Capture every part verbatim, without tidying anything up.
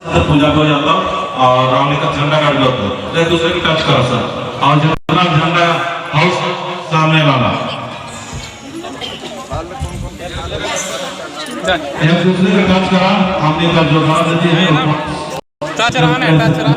पूजा को जाता और राम जी का झंडा गाड़ी होता है, एक दूसरे की touch करा सर। और जितना झंडा हाउस सामने लाना, एक दूसरे का touch करा, हमने का जो बात देती है, touch रहा ना, touch रहा।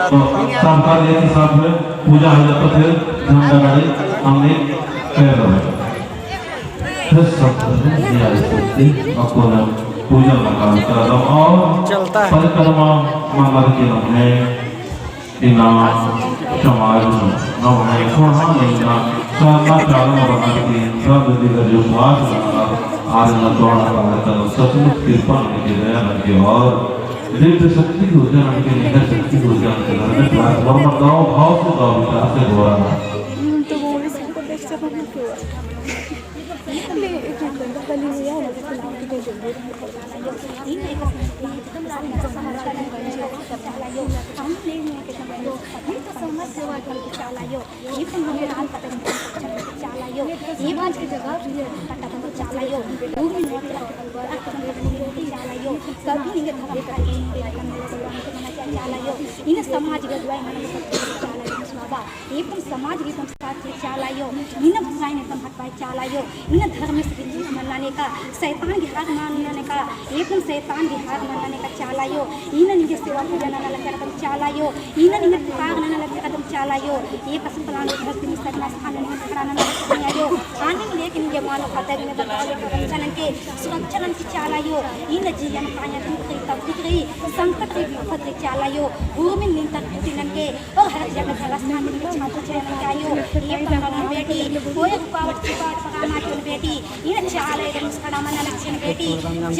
तो सबका एक ही साथ में पूजा हो जाता, फिर झंडा गाड़ी हमने कर रहे हैं। फिर सब धर्म न्याय शक्ति अक्कुन पूजन मना करदम और चलता है। परिक्रमा मना के नम्है इन्ना समाज नू नम्है कोढ़ा नू इन्ना सरना चालन बना के सब दिगर जो बात बना आर न तोड़ा पावे तब सचमुच कृपा नन के दया नन के और दिव्य शक्ति ऊर्जा नन के निंदा शक्ति ऊर्जा नन के घर में transformer गाँव भाव से गाँव विकास से हो रहा है। इन समाज के अगुवाई मन चाला, एपन समाज के एपन साथ चाला आयो, इन बुराई ने एपन हटवाई चाला आयो, इन धर्मेस के जीत मन्ना नेका, शैतान के हार मन्ना नेका, एपन शैतान के हार मन्ना नेका चाला आयो, इन निंगे सेवा पूजा नना लग्गा रअदम चाला आयो, इन निंगे पुकार नना लग्गा रअदम चाला आयो, एकासे पलांडु धरती नू सरना स्थान नू खड़ा नना लग्गा रअदम आयो, आने लेके निंगे मानो खतरी ने बता लेके रक्षा ननके, सुरक्षा ननके चाला आयो, इन जियन काया दुख रई, तकलीफ रई, संकट रई, विपद रई चाला आयो, भूमि निंतर खुशी ननके, और हर जगह जगह स्थान में छात्र छात्रा आयो, ये पढ़ाना बेटी, कोई रुकावट छिपावट पकाना क्यों बेटी, इन चाला आयो मुस्कड़ा मना लक्षण बेटी,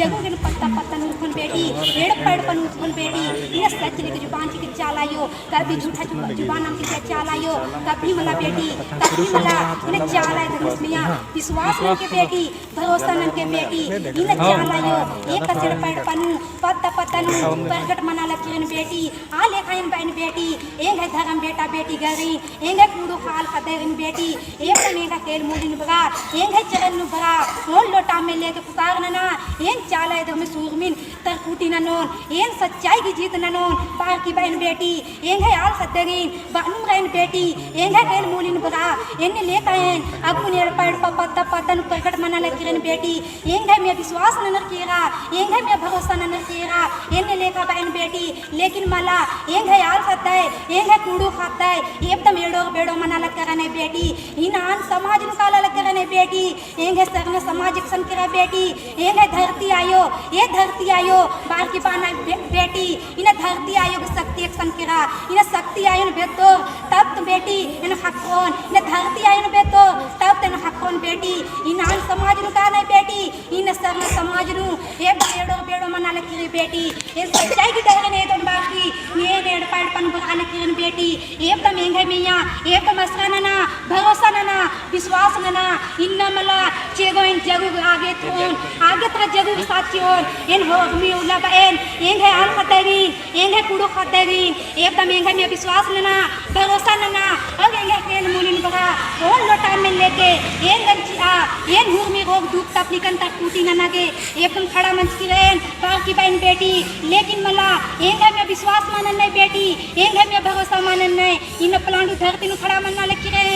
जगह के पत्ता पत्ता नूखन बेटी, एड़ पैड़ पर नूखन बेटी, इन सच लेके जुबान के चाला आयो, कभी झूठा जुबा-, जुबान नाम के चाला आयो, कभी मला बेटी, कभी मला, इन चाला आयो मुस्मिया, विश्वास ननके बेटी, भरोसा ननके बेटी, इन चाला आयो, एकासे एड़ पैड़ पर नू, पत्ता पत्ता नू, प्रगट मना लक्षण बेटी, आ लेखा एन बअन बेटी, एंग्है धरम बेटा बेटी गे रई, एंग्है कुँड़ुख़ आल ख़द्द रई बेटी, एम एंग्है केल मूलिन बरआ, एंग्है चरण नू बरआ, ओन लोटा में लेके पुकार नना, एन चाला आयो धर्मेस उर्मिन तरकुटी ननोन, एन सच्चाई की जीत ननोन, बार की बअन बेटी, एंग्है आल ख़द्द रई, बअनुम रअन बेटी, एंग्है केल मूलिन बरआ, एन्ने लेखा एन, अक्कुन एड़ पैड़ पर पत्ता पत्ता नू प्रगट मना लक्किरन बेटी, एंग्है मइय्याँ विश्वास ननर केरा, एंग्है मइय्याँ भरोसा ननर केरा, एन्ने लेखा बअन बेटी, लेकिन मला, एंग्है आल ख़द्दय, एंग्है कुँड़ुख़ ख़द्दय, एबदम एड़ो बेड़ो मना लग्गरनय बेटी, इन्ना आन समाज नू काला लग्गरनय बेटी, एंग्है सरना समाज एकसन केरा बेटी, एंग्है धरती आयो, ए धरती आयो, बार की बअनय बे-, बेटी, इन्ना धरती आयो गे शक्ति एकसन केरा, इन्ना शक्ति आयोन बेद्दोर, तब तो बेटी, एन ख़क्खरओन, इन्ना धरती आयोन बेद्दोर, तब तो एन ख़क्खरओन बेटी, इन्ना आन समाज नू कानय बेटी, इन्ना सरना समाज नू, एबदम एड़ो बेड़ो मना लक्किरी बेटी, एन सच्चाई की डहरेन एदोन बार की, एन एड़पा एड़पन बरआ लक्किरन बेटी, एबदम एंग्है मइय्याँ, एबदम असरा नना, भरोसा नना, विश्वास नना, इन्ना मला, चेगो एन जगुग आगे तोन, आगे तरा जगुग साथ चिओन, एन होरमी उल्ला बअन, एंग्है आल ख़द्दय रई, एंग्है कुँड़ुख़ ख़द्दय रई, एबदम एंग्है मइय्याँ विश्वास नना, भरोसा नना, और एंग्है केल मूलिन बरआ, ओन लोटा में लेके, एन गंचिआ, एन हुरमी रोग दुख तकलीफन तरकुटी नना गे, एबदम खड़ा मंजकी रअन, बार की बअन बेटी, लेकिन मला, एंग्है मइय्याँ विश्वास मल ननय बेटी, एंग्है मइय्याँ भरोसा मल ननय, इन्ना पलांडु धरती नू खड़ा मन्ना लक्किरन,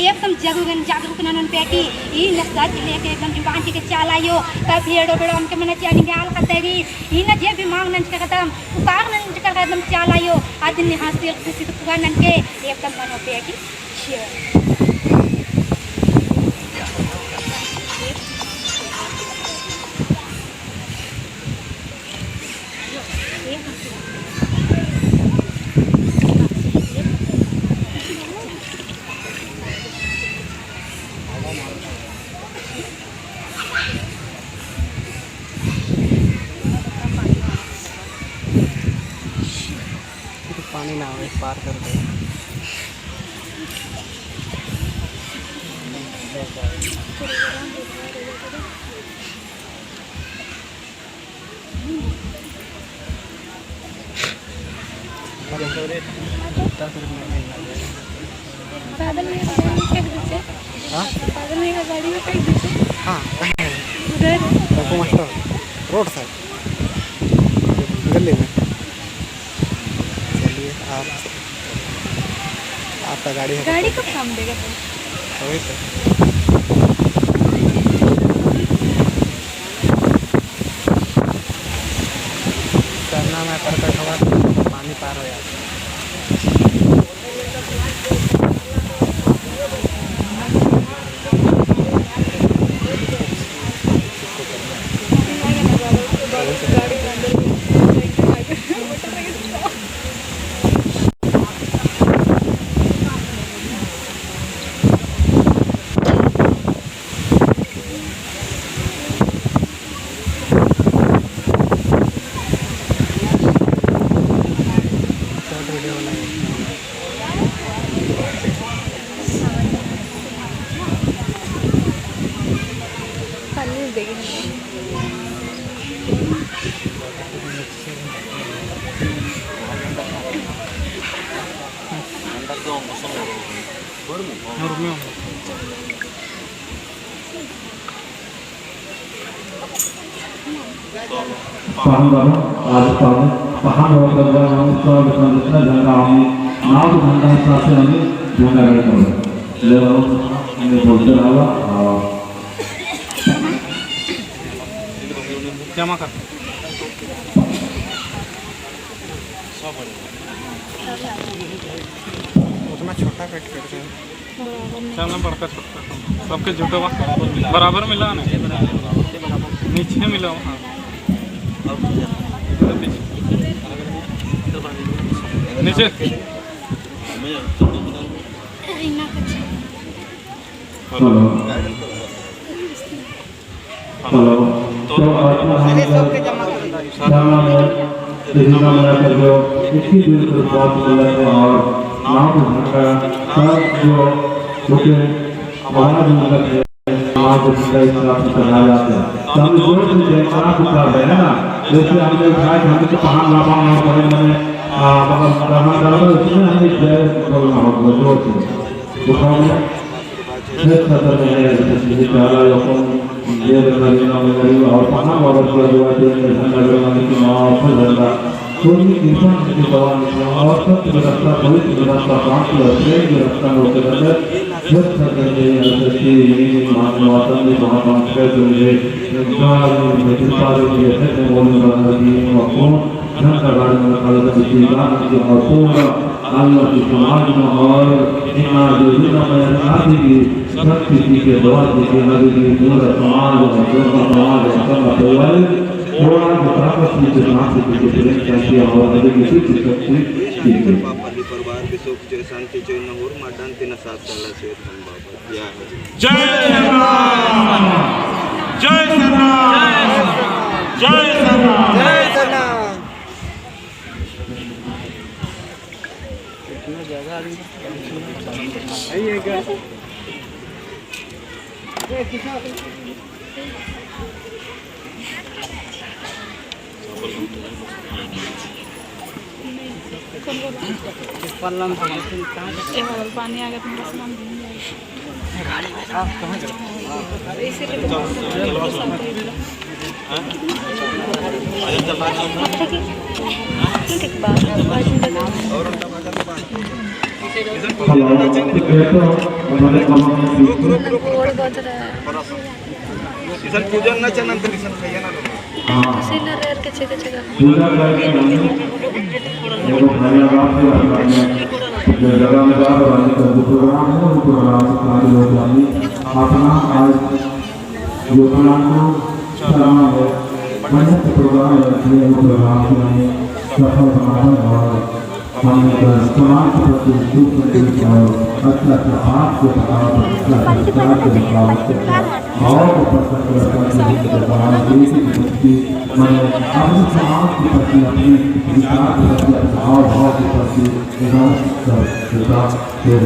एबदम जगुगन जागरूक ननोन बेटी, इन्ना सच लेके एबदम जुबान चिके चाला आयो, कभी एड़ो बेड़ो अमके मना चिआ निंग्है आल ख़द्दय रई, इन्ना जे भी मांग नंजका रअदम, पुकार नंजका रअदम चाला आयो, अदिन नेहा सिर खुशी तो पुकार ननके, एबदम मनो बेटी, share। पानी ना आवे, पार कर दे। पैदल नहीं, गाड़ी में फेंक दीजिए। हाँ? गाड़ी में फेंक दीजिए। हाँ, कहाँ है? उधर। लोको मास्टर, रोड साइड, गली में। आपका गाड़ी है। गाड़ी कब काम देगा तू? वही तो। चलना में करकट हवा, पानी पार हो जाता है। पहन बाबा, आज पहन, पहन बाबा, हम इसका, हम इसका झंडा, हम नाव झंडा हिसाब से हमें झंडा गाड़ी करो। ले आओ, हमें बोलते रहो, और जमा कर। उतना छोटा कट करके। बराबर नहीं। चल, हम बड़का छोटा। सबके झुटवा बराबर मिला ना? नीचे मिला, हाँ। नीचे। हेलो। हेलो, तो आज हम लोग शाम में इतना मना कर जो इक्कीस दिन के बाद मिला था और नाम को भटका सब जो उनके आवाज में लग गए, नाम को भटका इस तरह से चला जाते हैं। तो हम जोर से जयकारा पुकार रहे हैं ना, जैसे हमने उठाए थे, हमने तो पहान लापा और बड़े बड़े, आ, मतलब, पहान डाला, उसमें हमने जय बोलना होगा, जोर से। उठाओ। श्रेष्ठ सदन में है, जिसमें चाला यौवन, ये बंदा बिना मंगरी और पहान बाबा का जो है, जो है, झंडा गड़वाने की माँ, फल झंडा, सोनी कृपा की दवा निकला और सत्य की रक्षा, पवित्र की रक्षा, शांति और प्रेम की रक्षा में होकर अंदर, श्रेष्ठ सदन में है, सच्ची, ये, ये, मान, वासन में, वहाँ, वहाँ, श्रेष्ठ में, गाल में, कृपा में, ये, सत्य बोलने वाला, ये, ये, झंडा गाड़ने वाला, जिसकी गान की और पूरा आदिवासी समाज में और इन्ना जो भी हमारे आदि की शक्ति की के द्वारा की आदि की पूरा समाज और पूरा समाज और पूरा परिवार थोड़ा जो ताकत की के साथ की के प्रेम करके और आदि की शुद्ध शक्ति की के। परिवार की सुख जो शांति जो न और माडन तीन सात साल से धन बाबा। जय सरना, जय सरना, जय सरना, जय सरना। पानी आ गया, तुम्हारा सामान भीग जाएगा। हेलो, ठीक है, तो हमारे गाँव में इसन पूजन ना चलन तो इसन खाइए ना। हाँ। पूजा करके हम एगो भैया बाप के अपना जो जगह में जा रहा है, तो वो प्रोग्राम है, वो प्रोग्राम से खाली हो जाएंगे। अपना आज जो प्रोग्राम को चलाना है, बढ़िया से प्रोग्राम रखिए, वो प्रोग्राम को हमें सफल बनाना है और हम समाज के प्रति सुसंगठित और अच्छा अच्छा बात को बताओ, अच्छा अच्छा विचार को बताओ, अच्छा अच्छा भाव को प्रकट करता है, जो समाज देश की प्रति, माने अपने समाज के प्रति, अपने विचार के प्रति, अपने हाव भाव के प्रति विकास कर देता है।